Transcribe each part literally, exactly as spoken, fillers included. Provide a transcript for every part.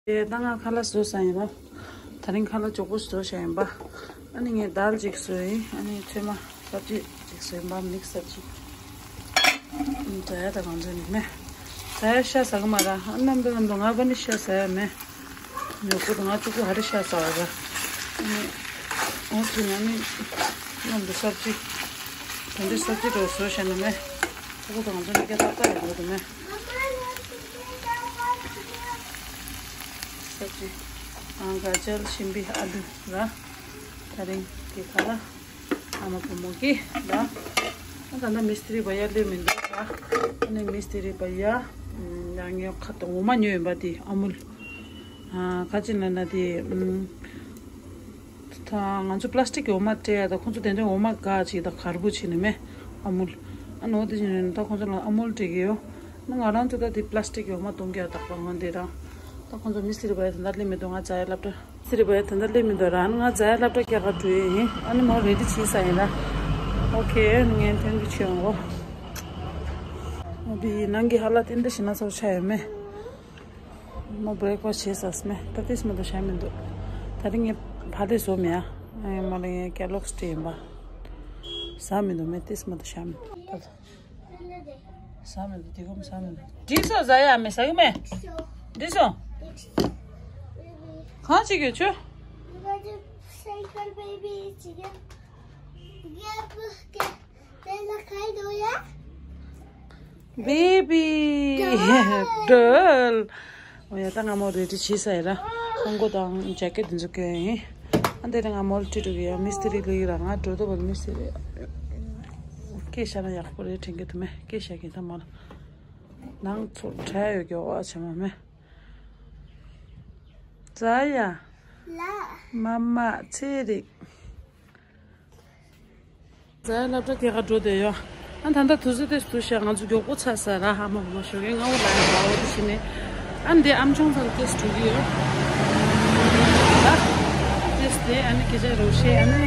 དེ་ད་ང་ཁ་ལག་བཟོས་ཡིན་པ། དེ་རིང་ཁ་ལག་མགྱོགས་པོ་བཟོས་ཡིན་པ། ཨ་ནི་ངས་དལ་ཅིག་བཟོས་ཡིན། ཨ་ནི་ཚོད་མ་སབ་ཇི་ཅིག་བཟོས་ཡིན་པ། མིག་སབ་ཇི། ཨ་ནི་ད་ཡ་ད་གང་ཚོད་ནི་མེད། ད་ཡ་ཤ་ཟ་གི་མ་ར། ཨ་ནི་ནམ་དུ་ནམ་དུ་ང་པ་ནི་ཤ་ཟ་ཡ་མེད། ཉོ་གི་འདུག་ང་གཅིག་པུ་ཧ་རི་ཤ་ཟ་བ་ར། ཨ་ནི་འོ་དེ་ང་ནི་མཉམ་དུ་སབ་ཇི། དེ་འདྲའི་སབ་ཇི་འདྲ་བཟོས་བཞག་ན་མེད། ཕྲུ་གུ་དང་ཚོ་ནི་སྐད་ཏག་ཏག་ཡོང་གི་འདུག་མེད། སབ་ཇི། ཨང་ག་ཅལ་ཤིམ་པི་ཨ་ལུ་ར། དེ་རིང་གི་ཁ་ལག་ཨ་མ་བུ་མོ་གི་ལ། ཨ་ད་ནི་མིས་ཏི་རི་བ་ཡ་སླེབས་མི་འདུག་ལ། ཨ་ནི་མིས་ཏི་རི་བ་ཡ། ཨམ། ཡང་ངས་ཁ་ཏོ་འོ་མ་ཉོས་ཡིན་པ་དེ་ཨ་མུལ། ཨ་ཁ་ཅིག་ལ་ན་དེ། ཨམ། ད་ང་ཚོ་པ་ལ་སི་ཊིག་གི་འོ་མ་སྤྲད་ཡ་ད་ཁོང་ཚོ་དེ་འདྲའི་འོ་མ་འགའ་ཅིག་ད་གར་པོ་བྱས་ནས་མེད། ཨ་མུལ། ཨ་ནི་འོ་དེ་བྱས་ནས་ད་ཁོང་ཚོ་ལ་ཨ་མུལ་སྤྲད་ཀྱི་ཡོད། ང་རང་ཚོ་ད་དེ་པ་ལ་སི་ཊིག་གི་འོ་མ་གཏོང་གི་ཡོད་དག་པ་ངོ་འདི་རང་། ད་ཁོང་ཚོ་མིས་ཏི་རི་བ་ཡ་ད་ལྟ་སླེབས་མི་འདུག་ང་ཛ་ཡ་སློབ་གྲྭ། མིས་ཏི་རི་བ་ཡ་ད་ལྟ་སླེབས་མི་འདུག་ར། ང་ཛ་ཡ་སློབ་གྲྭ་སྐྱེལ་ག་འགྲོ་ཡི་ཡིན། ཨ་ནི་མོ་རེ་ཌི་བྱས་ས་ཡིན་ར། ཨོ་ཁེ། ངས་ཐེངས་གི་ཆེ་འོང་གོ། ཨོ་བི་ནང་གི་ཧ་ལ་ཏིན་ཏི་ཤི་ན་ཚོ་ཆ་ཡོད་མེད། མོ་བྷི་རེག་ཕ་སི་ཊི་བྱས་ས་མེད། ད་ཏིས་མ་དུ་ཤ་མི་འདུག་ད་རིང་ངས་ཕ་ལེ་བཟོ་མེད་ཨ། ཨ་མོ་ལ་ངས་ཀེ་ལོག་སི་སྤྲད་ཡིན་པ། ཟ་མི་འདུག་མེད། ཏིས་མ་དུ་ཤ་མི་འདུག་ཟ་མི་འདུག་དེ་གོམ་ཟ་མི་འདུག་འགྲིག་སོང་། ཟ་ཡ་མེད། ཟ་གི་མེད། འགྲིག་སོང་། གང་བྱེད་ཀྱི་ཆུ། བེ་བི། ཌོལ། འོ་ཡ་ད་ང་མོ་རེ་ཌི་བྱས་ས་ཡིན་ར། ཁོང་ཁོ་དང་ཇེ་ཀེ་ཊི་དེ་ཚོ་གྱོན་ཡིན། ཨ་འདི་རིང་ང་མོལ་ཁྲིད་འགྲོ་གི་ཡོད། མིས་ཏི་རི་ལུས་ར། ང་འགྲོ་དོ་བར་མིས་ཏི་རི། སྐད་ཤ་ན་ཡག་པོ་རེད་དྲན་གི་འདུག་མེད། སྐད་ཤ་གི་ད་མོལ། ནང་ཚོ་གྲ་ཡོད་ཀྱི་འོ་ཨ་ཆེ་མ་མེད། ཛ་ཡ། ལ། མ་མ་ཚེ་རིག་ཛ་ཡ་སློབ་གྲྭ་སྐྱེལ་ག་འགྲོ་བསྡད་ཡོད། ཨ་ད་ལྟ་དུས་ཚོད་ཏོག་ཙམ་འདུག་ཤག་ང་ཚོ་མགྱོགས་པོ་ཚར་ས་ར། ཧ་མ་གོ་མ་ཞོགས་ཀས་ང་འུ་ལ་ཡ་འབའ་འོ་དེ་བྱས་ནས། ཨ་འདི་ཨམ་ཆུང་ཚང་ཏོག་ཙམ་འགྲོ་གི་ཡོད། ད་ཏོག་ཙམ་དེ་ཨ་ནི་སྐད་ཆ་རོགས་བཤད། ཨ་ནི་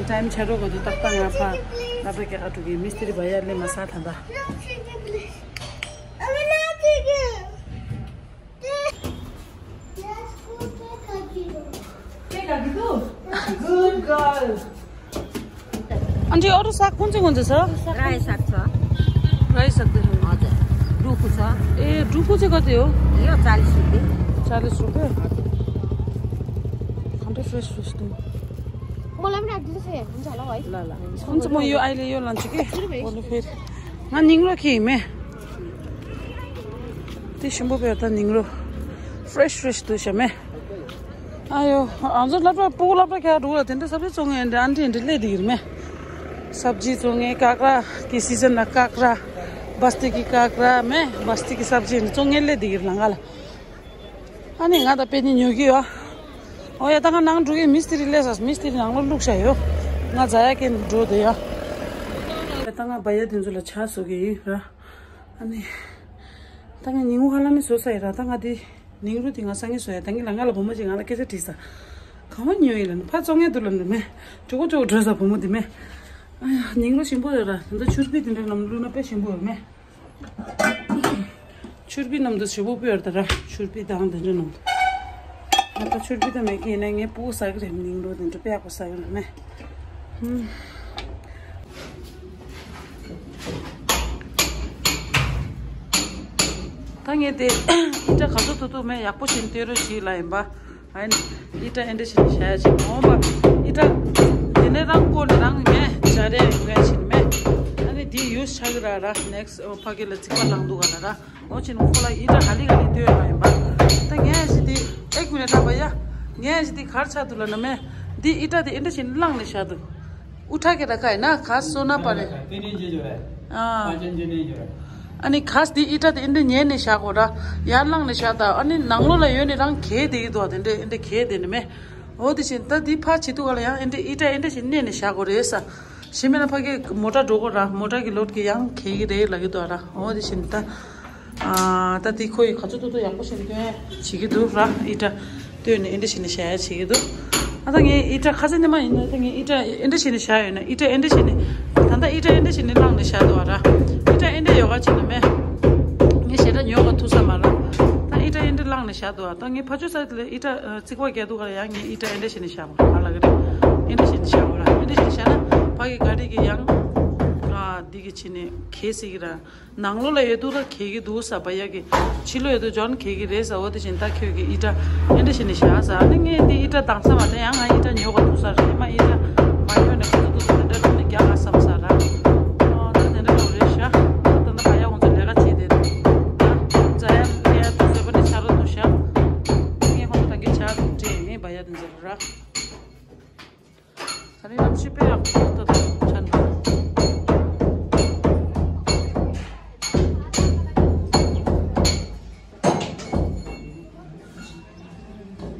ཊའིམ་ཆ་རོགས་ག་དུས་ཏག་ཏག་ང་ཕ་སློབ་གྲྭ་སྐྱེལ་ག་འགྲོ་གི་ཡོད། མིས་ཏི་རི་བ་ཡ་སླེབས་མ་ས་ད་ད། Good girl. Aunty, और साग कुन चाहिँ कुन चाहिँ छ? रायो साग छ। रायो साग देख्नु। हजुर। डुकु छ। ए, डुकु चाहिँ कति हो? यो चालिस रुपियाँ। चालिस रुपियाँ। खन्डै फ्रेस फ्रेस त। मलाई पनि राखिदिनुहोस् है, हुन्छ होला है? ल ल। हुन्छ, म यो अहिले यो लान्छु कि। हजुर भाइ। भोलि फेरि। ང་ཉིང་རོ་ཁྱེར་མེད། དེ་ཞིམ་པོ་བེར་ད་ཉིང་རོ། ཕྲེཤ་ཕྲེཤ་འདུག་ཤ་མེད། ཨ་ཡོ། ཨང་ཚོ་སློབ་གྲྭ་སྤུ་གུ་སློབ་གྲྭ་ཁྱེར་འགྲོ་ལ་དེ་འདྲ་སབ་ཇི་བཙོང་ངེ་འདྲ་ཨན་ཏི་འདྲ་སླེབས་དེ་ཡིན་མེད། སབ་ཇི་བཙོང་ངེ་ཀ་ཀ་ར་གི་སི་ཛན་ལ་ཀ་ཀ་ར། བ་སྟི་གི་ཀ་ཀ་ར་མེད། བ་སྟི་གི་སབ་ཇི་ནི་བཙོང་ངེ་སླེབས་དེ་ཡིན་ལ་ང་ལ། ཨ་ནི་ང་དང་པེ་ནི་ཉོ་གི་ཡོད། ཨོ་ཡ་ད་ང་ནང་འགྲོ་གི། མིས་ཏི་རི་སླེབས་ས། མིས་ཏི་རི་ནང་ལ་བླུགས་བཞག་ཡོད། ང་ཛ་ཡ་གན་འགྲོ་དེ་ཡ། ད་ང་བ་ཡ་དེ་ཚོ་ལ་ཆ་བཟོ་གི་ཡིན་ར། ཨ་ནི། ད་ང་ཉིང་ངུ་ཧ་ལ་ནི་བཟོ་ས་ཡིན་ར། ད་ང་དེ་ཉིང་རུ་དེ་ང་སང་ཉིན་བཟོ་ཡ། ད་ངི་ལ་ང་ལ་བུ་མོ་ཅིག་ང་ལ་སྐད་ཆ་དྲིས་ས། གང་བ་ཉོ་ཡིན་ལ་ནི་ཕ་བཙོང་ངེ་འདུག་ལ་ནི་མེད། གྲོགས་པོ་གྲོགས་འགྲོ་ས་བུ་མོ་དེ་མེད། ཨ་ཡ་ཉིང་རུ་ཞིམ་པོ་ཡོད་ར། དེ་ཚོ་ཆུར་པི་དེ་འདྲ་ནམ་བླུགས་ན་དཔེ་ཞིམ་པོ་ཡོད་མེད། ཆུར་པི་ནམ་དུ་ཞེ་པོ་སྤོས་ཡོད་ད་ར། ཆུར་པི་དང་དེ་འདྲ་ནམ་དུ། ང་ད་ཆུར་པི་དང་མེད་ཀི་ཡིན་ན་ངས་སྤུ་གུ་ཟ་གི་རེད། ཉིང་རུ་དེ་འདྲ་དཔེ་ཡག་པོ་ཟ་གི་རེད་མེད། ཧུམ། ད་ངས་དེ་ཨི་ཏྲ་ག་ཚོད་ཐུབ་ཐུབ་མེད་ཡག་པོ་ཞིག་སྟེར་རོགས་བྱེད་ལ་ཡིན་པ། ཨ་ནི་ཨི་ཏྲ་ཨེ་འདྲ་ཞིག་བྱ་ཡ་ཅིག་འོང་པ། ཨི་ཏྲ་དེ་ནས་རང་བསྐོར་ནས་རང་ངས་བྱ་རེ་ཡོང་ཡ་ཅིག་མེད། ཨ་ནི་དེ་ཡུས་ཆགས་ཀྱི་ར་ར། ནེག་སི་ཕ་གི་ལ་རྩིག་པ་བླངས་འདུག་ག་ལ་ར། འོ་ཅིན་ཁོ་ལ་ཨི་ཏྲ་ག་ལི་ག་ལི་སྟོན་ཡོད་ཡིན་པ། ད་ངས་ཞི་དེ་ཨེ་ཀུ་ནས་ད་བ་ཡ། ངས་ཞི་དེ་གར་ཆགས་འདུག་ལ་ན་མེད། འདི་ཨི་ཏྲ་དེ་ཨེ་འདྲ་ཞིག་བླངས་ནས་བཞག་འདུག་ཨུ་ཐ་ཀེ་ར་ཁ་ཡིན་ན་ག་སོ་ན་པ་རེད། ཨ་ནི་ག་སི་དེ་ཨི་ཏྲ་དེ་ཨེ་འདྲ་ཉན་ནས་བཞག་གོ་ར། ཡར་བླངས་ནས་བཞག་ད། ཨ་ནི་ནང་ལོགས་ལ་ཡོད་ནས་རང་གས་དེ་ཡི་དོ་དེ་འདྲ་ཨེ་འདྲ་གས་དེ་ནི་མེད། འོ་དེ་བཞིན་ད་འདི་ཕ་བྱེད་དུས་ག་ལ་ཡང་ཨེ་འདྲ་ཨི་ཏྲ་ཨེ་འདྲ་ཞིག་མནན་ནས་བཞག་གོ་རེད་ས། ཞི་མེད་ན་ཕ་གི་མོ་ཊ་འགྲོ་གོ་ར། མོ་ཊ་གི་ལོཌ་གི་ཡང་གས་གི་རེད་ལ་གི་དོ་ར། འོ་དེ་བཞིན་ད། ཨ་ད་དེ་ཁོ་ཡི་ག་ཚོད་ཐུབ་ཐུབ་ཡག་པོ་ཞིག་སྟོན་བྱེད་ཀྱི་འདུག་ར། ཨི་ཏྲ་སྟོན་ནས་ཨེ་འདྲ་ཞིག་ནས་བཞག་ཡ་བྱེད་ཀྱི་འདུག་ཨ་ད་ངས་ཨི་ཏྲ་ཁ་ཚ་ནས་མ་ཡིན་ན་ད་ངས་ཨི་ཏྲ་ཨེ་འདྲ་ཞིག་ནས་བཞག་ཡོད་ན་ཨི་ཏྲ་ཨེ་འདྲ་ཞིག་ནས་ད་ལྟ་ཨི་ཏྲ་ཨེ་འདྲ་ཞིག་ནས་བླངས་ནས་བཞག་འདུག་ར། ཨི་ཏྲ་ཨེ་འདྲ་ཡོད་ག་ཅིག་ན་མེད། ངས་ཞེ་དྲག་ ཉོ་ག་ཐུག་ས་མ་རེད། ད་ཨི་ཏྲ་ཨེ་འདྲ་བླངས་ནས་བཞག་འདུག་ད་ངས་ཕ་ཆོས་ས་ལ་ཨི་ཏྲ་རྩིག་པ་རྒྱག་འདུག་ག་ཡང་ངས་ཨི་ཏྲ་ཨེ་འདྲ་བྱས་ནས་བཞག་པ་ག་ལ་གི་རེད། ཨེ་འདྲ་བྱས་ནས་བཞག་པ་ར། ཨེ་འདྲ་བྱས་ནས་བཞག་ན་ཕ་གི་ག་རེ་གི་ཡང་ཨ་འདི་གི་ཕྱི་ནས་གས་སྲིད་གི་ར། ནང་ལོགས་ལ་ཡོད་དུས་ལ་གས་གི་འདུག་ས་བ་ཡ་གི། ཕྱི་ལོགས་ཡོད་དུས་ཇོན་གས་གི་རེད་ས། འོ་དེ་བཞིན་ད་ཁྱོད་ཀྱི་ཨི་ཏྲ་ཨེ་འདྲ་བྱས་ནས་བཞག་ས། ཨ་ནི་ངས་འདི་ཨི་ཏྲ་དྭངས་ས་མ་རེད། ཡང་ང་ཨི་ཏྲ་ཉོ་ག་ཐུག་ས་རེད། མ་ཨི་ཏྲ་མ་ཉོས་ནས་ཁོ་ཚོ་ཐུག་ས་དེ་འདྲ་བླངས་ནས་རྒྱག་ག་བསམ་ས་ར། ཨོ་ད་དེ་འདྲ་ཡོད་རེད་ཤག་ད་ད་ད་བ་ཡ་ཁོང་ཚོ་ལས་ཀ་བྱེད་དེ་འདུག་ད་ཛ་ཡ་ལ་ཡ་དུ་བཟོས་པ་ནི་ཆ་རོགས་འདུག་ཤག་ངས་ཁོང་ཚོ་ད་གིན་ཆ་རོགས་སྤྲད་ངས་བ་ཡ་དུ་མཛད་ར། ད་རིང་གནམ་གཤིས་དཔེ་ཡག་པོ་འདུག་ད་ཆ་འདུག་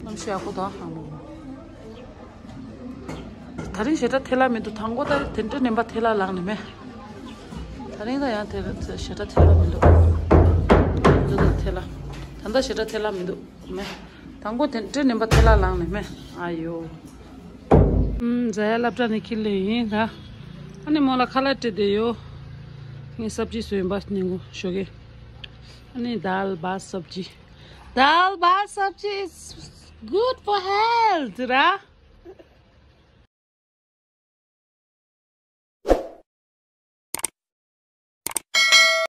གནམ་གཤིས་ཡག་པོ་འདུག་ཧང་། ད་རིང་ཞེ་དྲག་ཐལ་ལ་མི་འདུག་དང་པོ་ད་དེ་འདྲ་ནེམ་པ་ཐལ་ལ་ལངས་ནས་མེད། ད་རིང་ད་ཡང་དེ་ཞེ་དྲག་ཐལ་ལ་མི་འདུག་འདི་ད་ཐལ་ལ། ད་ལྟ་ཞེ་དྲག་ཐལ་ལ་མི་འདུག་མེད། དང་པོ་དེ་འདྲ་ནེམ་པ་ཐལ་ལ་ལངས་ནས་མེད། ཨ་ཡོ། ཨུམ། ཛ་ཡ་སློབ་གྲྭ་ནས་ཁྱེར་ལེ་ཡིན་ར། ཨ་ནི་མོ་ལ་ཁ་ལག་སྤྲད་དེ་ཡོད། ངས་སབ་ཇི་བཟོས་ཡིན་པ་ཉན་གོ་ཞོགས་ཀས། ཨ་ནི་དཱལ་བྷ་སབ་ཇི། དཱལ་བྷ་སབ་ཇི is good for health ར།